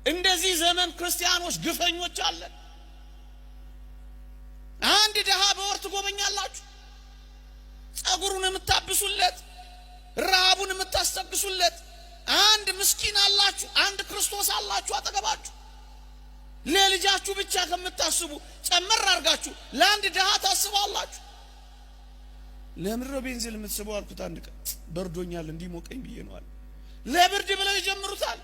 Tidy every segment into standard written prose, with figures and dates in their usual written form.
እንደዚህ ዘመን ክርስቲያኖች ግፈኞች አለን። አንድ ድሃ በወር ትጎበኛላችሁ፣ ጸጉሩን የምታብሱለት፣ ረሃቡን የምታስጠግሱለት አንድ ምስኪን አላችሁ፣ አንድ ክርስቶስ አላችሁ አጠገባችሁ። ለልጃችሁ ብቻ ከምታስቡ ጨመር አድርጋችሁ ለአንድ ድሃ ታስባላችሁ። ለምንድን ነው ቤንዚን የምትስበው አልኩት። አንድ ቀን በርዶኛል እንዲሞቀኝ ብዬ ነው አለ። ለብርድ ብለው ይጀምሩታል።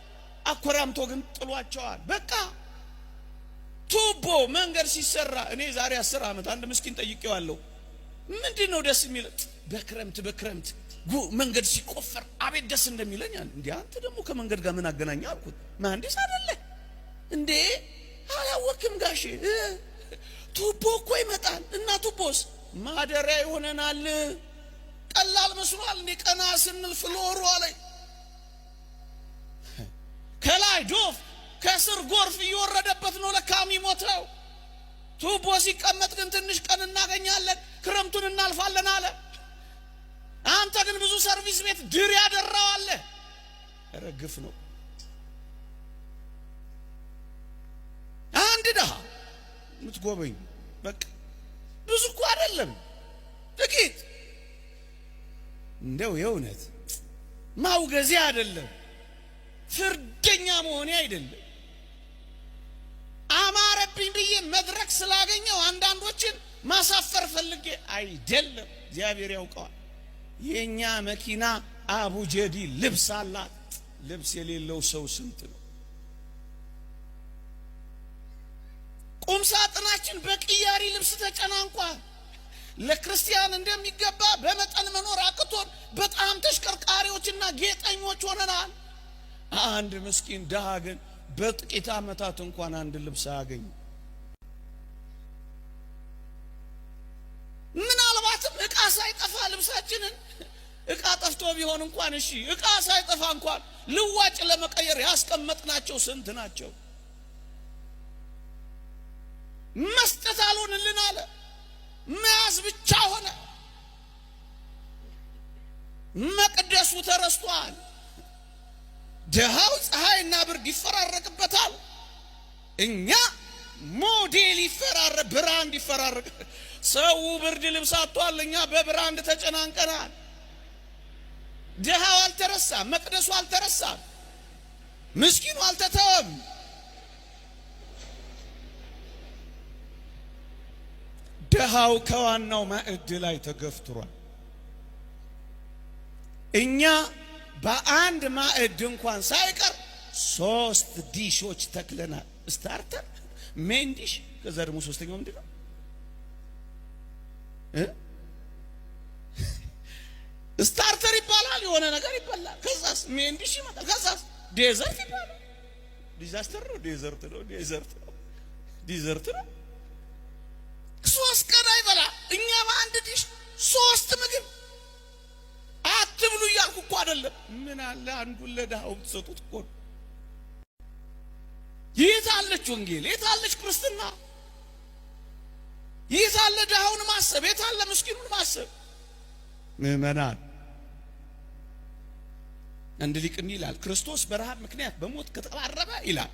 አኮራምቶ ግን ጥሏቸዋል። በቃ ቱቦ መንገድ ሲሰራ እኔ ዛሬ 10 ዓመት አንድ ምስኪን ጠይቄዋለሁ። ምንድን ነው ደስ የሚል? በክረምት በክረምት መንገድ ሲቆፈር አቤት ደስ እንደሚለኝ አለ። እንዴ፣ አንተ ደግሞ ከመንገድ ጋር ምን አገናኘ አልኩት። መሐንዲስ አይደለ እንዴ? አላወክም ጋሼ? ቱቦ እኮ ይመጣል እና ቱቦስ ማደሪያ ይሆነናል። ቀላል መስሏል እንዴ? ቀና ስንል floor ኡ አለኝ፣ ከላይ ዶፍ ከስር ጎርፍ እየወረደበት ነው ለካ የሚሞተው። ቱቦ ሲቀመጥ ግን ትንሽ ቀን እናገኛለን፣ ክረምቱን እናልፋለን አለ። አንተ ግን ብዙ ሰርቪስ ቤት ድር ያደራዋለህ። ኧረ ግፍ ነው። አንድ ድሃ የምትጎበኙ በቃ ብዙ እኮ አይደለም፣ ጥቂት። እንደው የእውነት ማውገዜ አይደለም፣ ፍርደኛ መሆኔ አይደለም። አማረብኝ ብዬ መድረክ ስላገኘው አንዳንዶችን ማሳፈር ፈልጌ አይደለም። እግዚአብሔር ያውቀዋል። የኛ መኪና አቡጀዲ ልብስ አላት። ልብስ የሌለው ሰው ስንት ነው? ቁም ሳጥናችን በቅያሪ ልብስ ተጨናንቋል። ለክርስቲያን እንደሚገባ በመጠን መኖር አቅቶን በጣም ተሽከርካሪዎችና ጌጠኞች ሆነናል። አንድ ምስኪን ድሃ ግን በጥቂት ዓመታት እንኳን አንድ ልብስ አያገኝም። ምናልባትም ዕቃ ሳይጠፋ ልብሳችንን፣ ዕቃ ጠፍቶ ቢሆን እንኳን እሺ፣ ዕቃ ሳይጠፋ እንኳን ልዋጭ ለመቀየር ያስቀመጥናቸው ስንት ናቸው? መስጠት አልሆንልን አለ። መያዝ ብቻ ሆነ። መቅደሱ ተረስቷል። ድሃው ፀሐይና ብርድ ይፈራረቅበታል። እኛ ሞዴል ይፈራረቅ፣ brand ይፈራረቅ። ሰው ብርድ ልብስ አጥቷል። እኛ በ brand ተጨናንቀናል። ድሃው አልተረሳም፣ መቅደሱ አልተረሳም፣ ምስኪኑ አልተተወም። ድሃው ከዋናው ማዕድ ላይ ተገፍትሯል። እኛ በአንድ ማዕድ እንኳን ሳይቀር ሶስት ዲሾች ተክለናል። Starter፣ main dish፣ ከዛ ደግሞ ሶስተኛው ምንድን ነው? Starter ይባላል፣ የሆነ ነገር ይበላል። ከዛስ main dish ይመጣል። ከዛስ dessert ይባላል። Disaster ነው፣ dessert ነው፣ dessert ነው፣ dessert ነው። 3 ቀን አይበላ። እኛ በአንድ ዲሽ ሶስት ምግብ። አትብሉ እያልኩ እኮ አይደለም። ምን አለ አንዱን ለድሃው ብትሰጡት እኮ ነው። የት አለች ወንጌል? የት አለች ክርስትና? የት አለ ድሃውን ማሰብ? የት አለ ምስኪኑን ማሰብ? ምዕመናን፣ አንድ ሊቅ እንዲህ ይላል፣ ክርስቶስ በረሃብ ምክንያት በሞት ከተቃረበ ይላል፣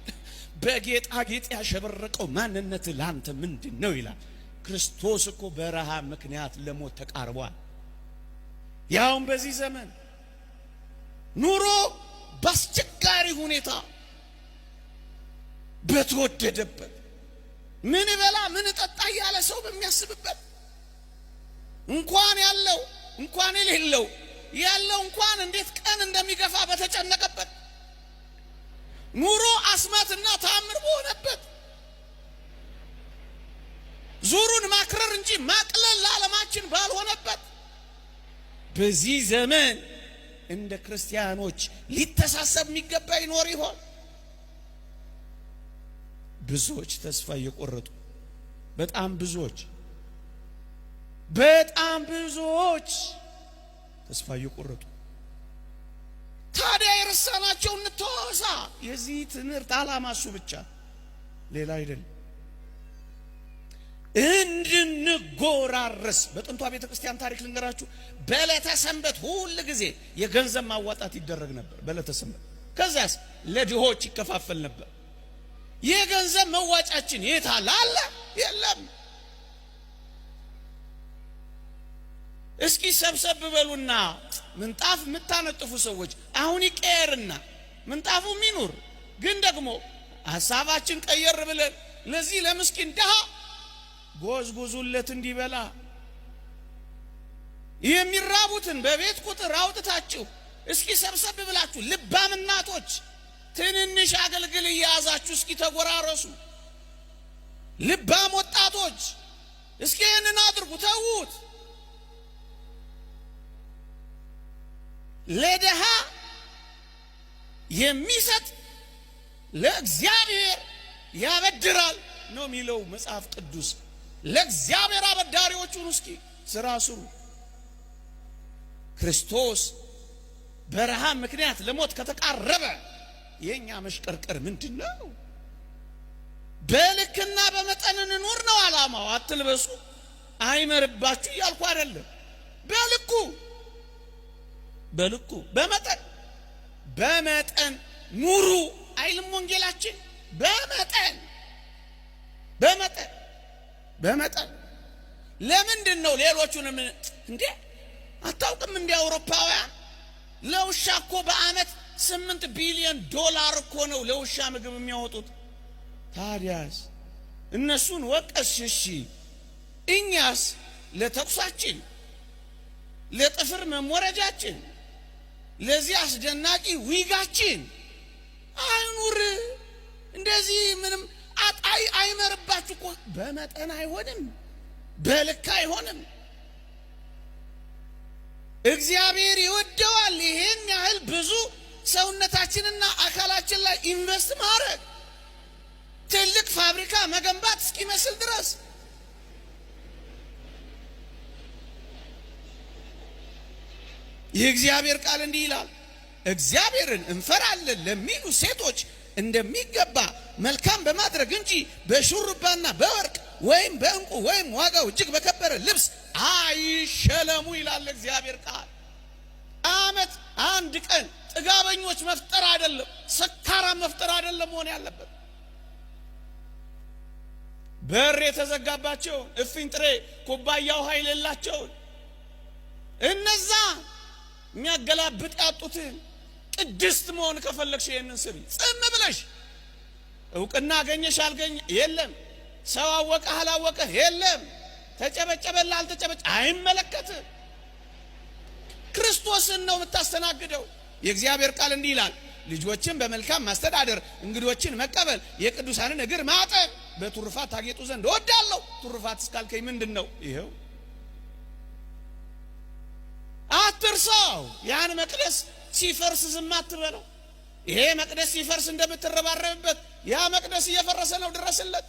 በጌጣጌጥ ያሸበረቀው ማንነት ለአንተ ምንድን ነው ይላል። ክርስቶስ እኮ በረሃብ ምክንያት ለሞት ተቃርቧል። ያውም በዚህ ዘመን ኑሮ በአስቸጋሪ ሁኔታ በተወደደበት፣ ምን በላ ምን ጠጣ እያለ ሰው በሚያስብበት፣ እንኳን ያለው እንኳን የሌለው፣ ያለው እንኳን እንዴት ቀን እንደሚገፋ በተጨነቀበት፣ ኑሮ አስማትና ተአምር በሆነበት፣ ዙሩን ማክረር እንጂ ማቅለል ለዓለማችን ባልሆነበት በዚህ ዘመን እንደ ክርስቲያኖች ሊተሳሰብ የሚገባ ይኖር ይሆን? ብዙዎች ተስፋ እየቆረጡ፣ በጣም ብዙዎች፣ በጣም ብዙዎች ተስፋ እየቆረጡ። ታዲያ የረሳናቸው እንተዋወሳ። የዚህ ትምህርት ዓላማ እሱ ብቻ፣ ሌላ አይደለም። እንድንጎራረስ። በጥንቷ ቤተ ክርስቲያን ታሪክ ልንገራችሁ። በዕለተ ሰንበት ሁል ጊዜ የገንዘብ ማዋጣት ይደረግ ነበር። በዕለተ ሰንበት ከዚያስ ለድሆች ይከፋፈል ነበር። የገንዘብ መዋጫችን የት አለ? አለ? የለም። እስኪ ሰብሰብ በሉና ምንጣፍ የምታነጥፉ ሰዎች አሁን ይቀየርና ምንጣፉ ይኑር፣ ግን ደግሞ ሀሳባችን ቀየር ብለን ለዚህ ለምስኪን ድሃ ጎዝጉዙለት እንዲበላ የሚራቡትን በቤት ቁጥር አውጥታችሁ እስኪ ሰብሰብ ብላችሁ ልባም እናቶች ትንንሽ አገልግል እየያዛችሁ እስኪ ተጎራረሱ። ልባም ወጣቶች እስኪ ይህንን አድርጉ፣ ተዉት። ለድሃ የሚሰጥ ለእግዚአብሔር ያበድራል ነው የሚለው መጽሐፍ ቅዱስ። ለእግዚአብሔር አበዳሪዎቹን እስኪ ስራ ስሩ። ክርስቶስ በረሃብ ምክንያት ለሞት ከተቃረበ የኛ መሽቀርቀር ምንድን ነው? በልክና በመጠን እንኑር ነው ዓላማው። አትልበሱ፣ አይመርባችሁ እያልኩ አይደለም። በልኩ በልኩ በመጠን በመጠን ኑሩ አይልም ወንጌላችን። በመጠን በመጠን በመጠን ለምንድን ነው ሌሎቹንም እንዴ አታውቅም? እንደ አውሮፓውያን ለውሻ እኮ በዓመት 8 ቢሊዮን ዶላር እኮ ነው ለውሻ ምግብ የሚያወጡት። ታዲያስ እነሱን ወቀስሽ፣ እሺ እኛስ ለተኩሳችን፣ ለጥፍር መሞረጃችን፣ ለዚህ አስደናቂ ዊጋችን አይኑር። እንደዚህ ምንም አጣይ አይመርባችሁ እኮ በመጠን አይሆንም፣ በልክ አይሆንም። እግዚአብሔር ይወደዋል። ይሄን ያህል ብዙ ሰውነታችንና አካላችን ላይ invest ማድረግ ትልቅ ፋብሪካ መገንባት እስኪመስል ድረስ የእግዚአብሔር ቃል እንዲህ ይላል፣ እግዚአብሔርን እንፈራለን ለሚሉ ሴቶች እንደሚገባ መልካም በማድረግ እንጂ በሹሩባና በወርቅ ወይም በዕንቁ ወይም ዋጋው እጅግ በከበረ ልብስ አይሸለሙ ይላል እግዚአብሔር ቃል። ዓመት አንድ ቀን ጥጋበኞች መፍጠር አይደለም፣ ሰካራም መፍጠር አይደለም መሆን ያለበት። በር የተዘጋባቸውን እፍኝ ጥሬ ኩባያ ውሃ የሌላቸውን እነዛ የሚያገላብጥ ያጡትን ቅድስት መሆን ከፈለግሽ ይህንን ስሪ። ጽም ብለሽ እውቅና አገኘሽ አልገኘ የለም፣ ሰው አወቀህ አላወቀህ የለም፣ ተጨበጨበልህ አልተጨበጨ አይመለከትም። ክርስቶስን ነው የምታስተናግደው። የእግዚአብሔር ቃል እንዲህ ይላል፣ ልጆችን በመልካም ማስተዳደር፣ እንግዶችን መቀበል፣ የቅዱሳንን እግር ማጠብ በትሩፋት ታጌጡ ዘንድ እወዳለሁ። ትሩፋት እስካልከኝ ምንድን ነው? ይኸው አትርሳው። ያን መቅደስ ሲፈርስ ዝም አትበለው። ይሄ መቅደስ ሲፈርስ እንደምትረባረብበት ያ መቅደስ እየፈረሰ ነው፣ ድረስለት፣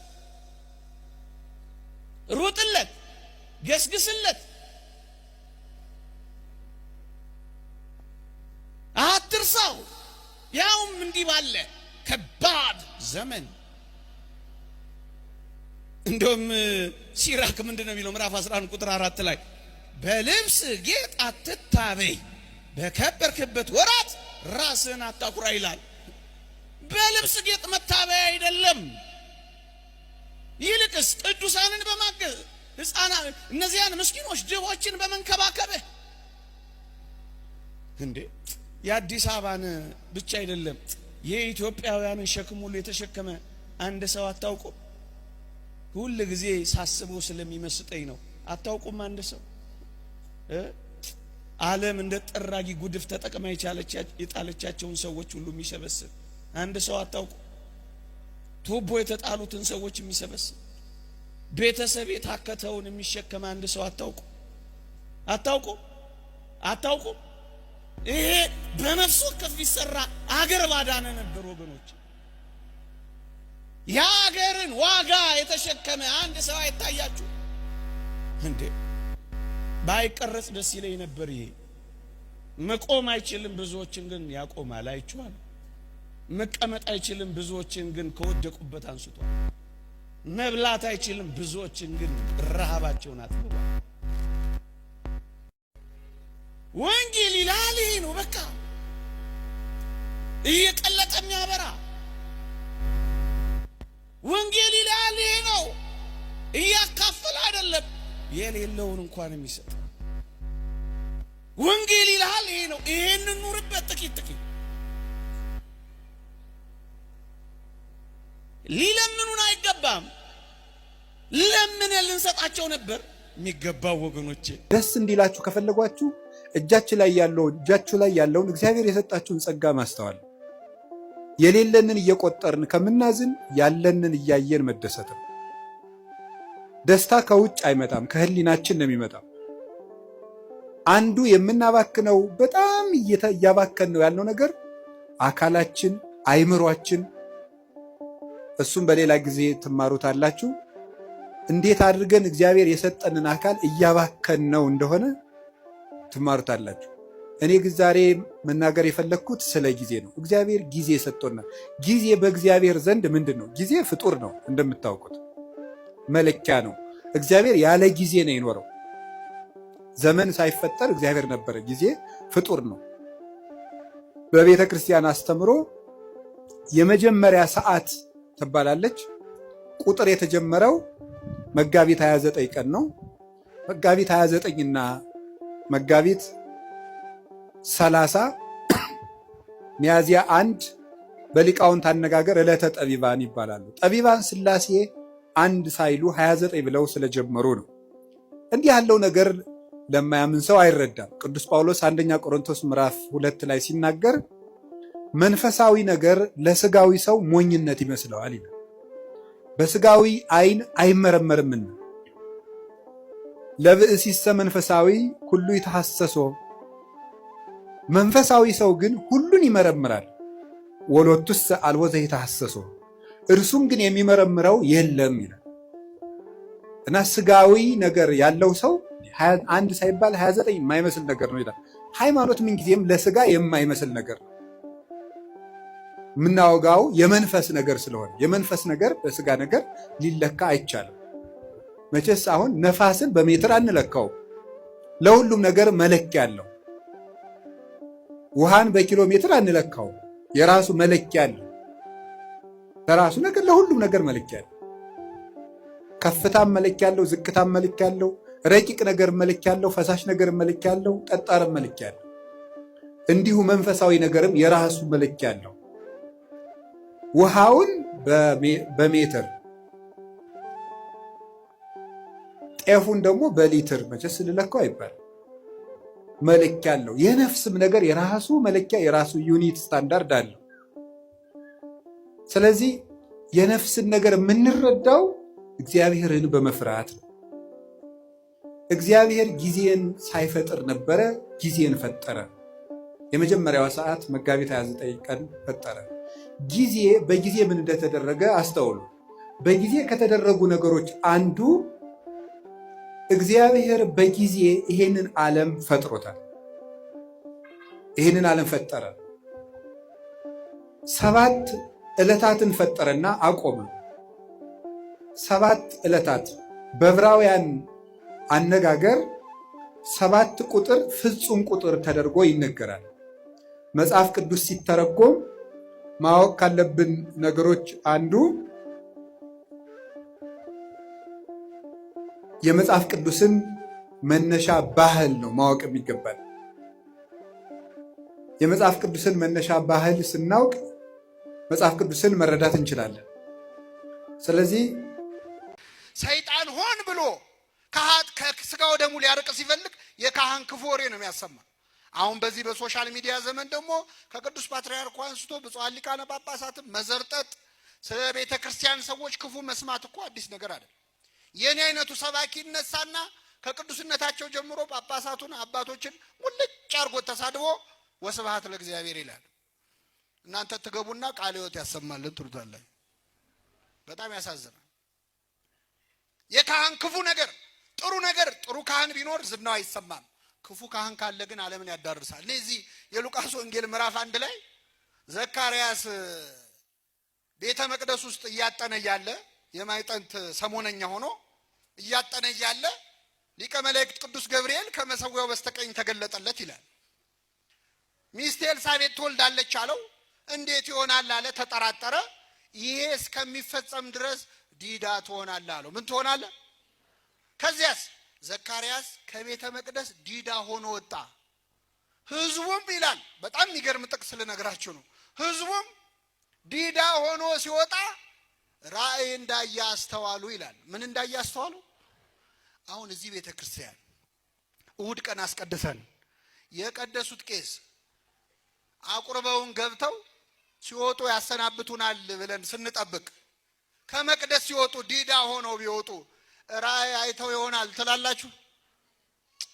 ሩጥለት፣ ገስግስለት። አትርሳው። ያውም እንዲህ ባለ ከባድ ዘመን። እንደውም ሲራክ ምንድን ነው የሚለው? ምዕራፍ 11 ቁጥር 4 ላይ በልብስ ጌጥ አትታበይ፣ በከበርክበት ወራት ራስህን አታኩራ ይላል። በልብስ ጌጥ መታበያ አይደለም። ይልቅስ ቅዱሳንን በማገዝ ሕፃናት፣ እነዚያን ምስኪኖች ድሆችን በመንከባከብህ። እንዴ የአዲስ አበባን ብቻ አይደለም የኢትዮጵያውያንን ሸክም ሁሉ የተሸከመ አንድ ሰው አታውቁም? ሁል ጊዜ ሳስበው ስለሚመስጠኝ ነው። አታውቁም? አንድ ሰው ዓለም እንደ ጠራጊ ጉድፍ ተጠቅማ የጣለቻቸውን ሰዎች ሁሉ የሚሰበስብ አንድ ሰው አታውቁም? ቱቦ የተጣሉትን ሰዎች የሚሰበስብ፣ ቤተሰብ የታከተውን የሚሸከም አንድ ሰው አታውቁም? አታውቁም? አታውቁም? ይሄ በነፍስ ወከፍ ቢሰራ አገር ባዳነ ነበር ወገኖች። የአገርን ዋጋ የተሸከመ አንድ ሰው አይታያችሁ እንዴ? ባይቀረጽ ደስ ይለኝ ነበር። ይሄ መቆም አይችልም፣ ብዙዎችን ግን ያቆማል። አይቼዋለሁ። መቀመጥ አይችልም፣ ብዙዎችን ግን ከወደቁበት አንስቷል። መብላት አይችልም፣ ብዙዎችን ግን ረሃባቸውን አጥግቧል። ወንጌል ይላል ይሄ ነው በቃ እየቀለጠ የሚያበራ። የሌለውን እንኳን የሚሰጥ ወንጌል ይልሃል። ይሄ ነው። ይሄንን ኑርበት። ጥቂት ጥቂት ሊለምኑን አይገባም። ለምን ልንሰጣቸው ነበር የሚገባው ወገኖቼ። ደስ እንዲላችሁ ከፈለጓችሁ እጃችሁ ላይ ያለውን እግዚአብሔር የሰጣችሁን ጸጋ ማስተዋል፣ የሌለንን እየቆጠርን ከምናዝን ያለንን እያየን መደሰት ነው። ደስታ ከውጭ አይመጣም፣ ከህሊናችን ነው የሚመጣው። አንዱ የምናባክነው በጣም እያባከን ነው ያልነው ነገር አካላችን፣ አይምሯችን፣ እሱም በሌላ ጊዜ ትማሩታላችሁ። እንዴት አድርገን እግዚአብሔር የሰጠንን አካል እያባከን ነው እንደሆነ ትማሩታላችሁ። እኔ ግን ዛሬ መናገር የፈለግኩት ስለ ጊዜ ነው። እግዚአብሔር ጊዜ ሰጥቶናል። ጊዜ በእግዚአብሔር ዘንድ ምንድን ነው? ጊዜ ፍጡር ነው እንደምታውቁት፣ መለኪያ ነው። እግዚአብሔር ያለ ጊዜ ነው የኖረው። ዘመን ሳይፈጠር እግዚአብሔር ነበረ። ጊዜ ፍጡር ነው። በቤተ ክርስቲያን አስተምሮ የመጀመሪያ ሰዓት ትባላለች። ቁጥር የተጀመረው መጋቢት 29 ቀን ነው። መጋቢት 29 እና መጋቢት 30 ሚያዝያ 1 በሊቃውንት አነጋገር ዕለተ ጠቢባን ይባላሉ። ጠቢባን ሥላሴ አንድ ሳይሉ 29 ብለው ስለጀመሩ ነው። እንዲህ ያለው ነገር ለማያምን ሰው አይረዳም። ቅዱስ ጳውሎስ አንደኛ ቆሮንቶስ ምዕራፍ 2 ላይ ሲናገር መንፈሳዊ ነገር ለስጋዊ ሰው ሞኝነት ይመስለዋል ይላል። በስጋዊ ዓይን አይመረመርምና ለብእሲሰ መንፈሳዊ ሁሉ ይተሐሰሶ፣ መንፈሳዊ ሰው ግን ሁሉን ይመረምራል። ወሎቱሰ አልቦ ዘይተሐሰሶ፣ እርሱም ግን የሚመረምረው የለም ይላል እና ስጋዊ ነገር ያለው ሰው አንድ ሳይባል 29 የማይመስል ነገር ነው ይላል። ሃይማኖት ምንጊዜም ለስጋ የማይመስል ነገር ነው። የምናወጋው የመንፈስ ነገር ስለሆነ የመንፈስ ነገር በስጋ ነገር ሊለካ አይቻልም። መቼስ አሁን ነፋስን በሜትር አንለካውም። ለሁሉም ነገር መለኪያ አለው። ውሃን በኪሎ ሜትር አንለካውም። የራሱ መለኪያ አለው። ለራሱ ነገር ለሁሉም ነገር መለኪያ አለው። ከፍታም መለኪያ አለው፣ ዝቅታም መለኪያ አለው፣ ረቂቅ ነገር መለኪያ አለው፣ ፈሳሽ ነገር መለኪያ አለው፣ ጠጣርም መለኪያ አለው። እንዲሁ መንፈሳዊ ነገርም የራሱ መለኪያ አለው። ውሃውን በሜትር ጤፉን ደግሞ በሊትር መቼስ ስንለካው አይባል መለኪያ አለው። የነፍስም ነገር የራሱ መለኪያ የራሱ unit standard አለው። ስለዚህ የነፍስን ነገር የምንረዳው እግዚአብሔርን በመፍራት ነው። እግዚአብሔር ጊዜን ሳይፈጥር ነበረ፣ ጊዜን ፈጠረ። የመጀመሪያዋ ሰዓት መጋቢት 29 ቀን ፈጠረ። ጊዜ በጊዜ ምን እንደተደረገ አስተውሉ። በጊዜ ከተደረጉ ነገሮች አንዱ እግዚአብሔር በጊዜ ይሄንን ዓለም ፈጥሮታል። ይሄንን ዓለም ፈጠረ። 7 ዕለታትን ፈጠረና አቆመ። 7 ዕለታት በዕብራውያን አነጋገር 7 ቁጥር ፍጹም ቁጥር ተደርጎ ይነገራል። መጽሐፍ ቅዱስ ሲተረጎም ማወቅ ካለብን ነገሮች አንዱ የመጽሐፍ ቅዱስን መነሻ ባህል ነው ማወቅ የሚገባል። የመጽሐፍ ቅዱስን መነሻ ባህል ስናውቅ መጽሐፍ ቅዱስን መረዳት እንችላለን። ስለዚህ ሰይጣን ሆን ብሎ ከስጋው ደሙ ሊያርቅ ሲፈልግ የካህን ክፉ ወሬ ነው የሚያሰማ። አሁን በዚህ በ social media ዘመን ደግሞ ከቅዱስ ፓትርያርኩ አንስቶ ብፁዓን ሊቃነ ጳጳሳትም መዘርጠጥ፣ ስለ ቤተ ክርስቲያን ሰዎች ክፉ መስማት እኮ አዲስ ነገር አይደለም። የኔ አይነቱ ሰባኪ ይነሳና ከቅዱስነታቸው ጀምሮ ጳጳሳቱን አባቶችን ሙልጭ አርጎ ተሳድቦ ወስብሐት ለእግዚአብሔር ይላል። እናንተ ትገቡና ቃለ ሕይወት ያሰማልን ትሉታላችሁ። በጣም ያሳዝናል። የካህን ክፉ ነገር ጥሩ ነገር ጥሩ ካህን ቢኖር ዝናው አይሰማም። ክፉ ካህን ካለ ግን ዓለምን ያዳርሳል። እዚህ የሉቃስ ወንጌል ምዕራፍ 1 ላይ ዘካርያስ ቤተ መቅደስ ውስጥ እያጠነ እያለ የማዕጠንት ሰሞነኛ ሆኖ እያጠነ እያለ ሊቀ መላእክት ቅዱስ ገብርኤል ከመሰዊያው በስተቀኝ ተገለጠለት ይላል። ሚስቴ ኤልሳቤጥ ትወልዳለች አለው። እንዴት ይሆናል አለ። ተጠራጠረ። ይሄ እስከሚፈጸም ድረስ ዲዳ ትሆናለህ አለው። ምን ትሆናለህ? ከዚያስ ዘካርያስ ከቤተ መቅደስ ዲዳ ሆኖ ወጣ። ህዝቡም ይላል፣ በጣም የሚገርም ጥቅስ ልነግራችሁ ነው። ህዝቡም ዲዳ ሆኖ ሲወጣ ራእይ እንዳየ አስተዋሉ ይላል። ምን እንዳየ አስተዋሉ? አሁን እዚህ ቤተ ክርስቲያን እሁድ ቀን አስቀድሰን የቀደሱት ቄስ አቁርበውን ገብተው ሲወጡ ያሰናብቱናል ብለን ስንጠብቅ ከመቅደስ ሲወጡ ዲዳ ሆነው ቢወጡ ራእይ አይተው ይሆናል ትላላችሁ?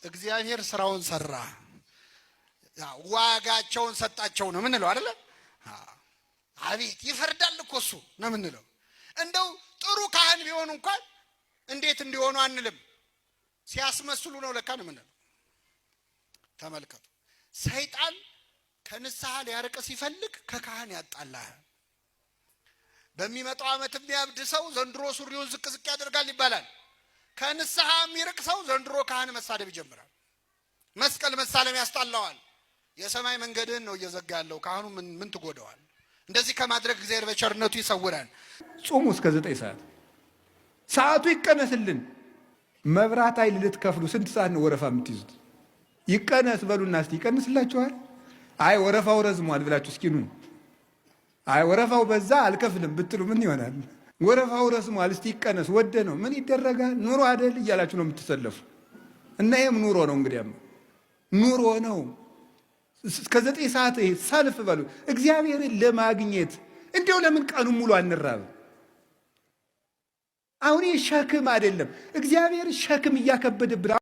እግዚአብሔር ስራውን ሰራ፣ ዋጋቸውን ሰጣቸው ነው ምንለው አይደለ? አቤት ይፈርዳል እኮ እሱ ነው ምንለው። እንደው ጥሩ ካህን ቢሆኑ እንኳን እንዴት እንዲሆኑ አንልም። ሲያስመስሉ ነው ለካ ነው ምንለው። ተመልከቱ፣ ሰይጣን ከንስሐ ሊያርቅ ሲፈልግ ከካህን ያጣላህ። በሚመጣው ዓመት የሚያብድ ሰው ዘንድሮ ሱሪውን ዝቅ ዝቅ ያደርጋል ይባላል። ከንስሐ የሚርቅ ሰው ዘንድሮ ካህን መሳደብ ይጀምራል። መስቀል መሳለም ያስጣላዋል። የሰማይ መንገድህን ነው እየዘጋ ያለው። ካህኑ ምን ትጎደዋል? እንደዚህ ከማድረግ እግዚአብሔር በቸርነቱ ይሰውራል። ጹሙ እስከ 9 ሰዓት፣ ሰዓቱ ይቀነስልን። መብራት ኃይል ልትከፍሉ ስንት ሰዓት ነው ወረፋ የምትይዙት? ይቀነስ በሉና እስቲ ይቀንስላችኋል። አይ ወረፋው ረዝሟል ብላችሁ እስኪ ኑ። አይ ወረፋው በዛ አልከፍልም ብትሉ ምን ይሆናል? ወረፋው ረዝሟል እስቲ ይቀነስ፣ ወደ ነው ምን ይደረጋል? ኑሮ አደል እያላችሁ ነው የምትሰለፉ። እና ይህም ኑሮ ነው፣ እንግዲያም ኑሮ ነው። እስከ 9 ሰዓት ይሄ ሰልፍ በሉ እግዚአብሔርን ለማግኘት እንዲያው ለምን ቀኑን ሙሉ አንራብም? አሁን ይህ ሸክም አይደለም። እግዚአብሔር ሸክም እያከበደብን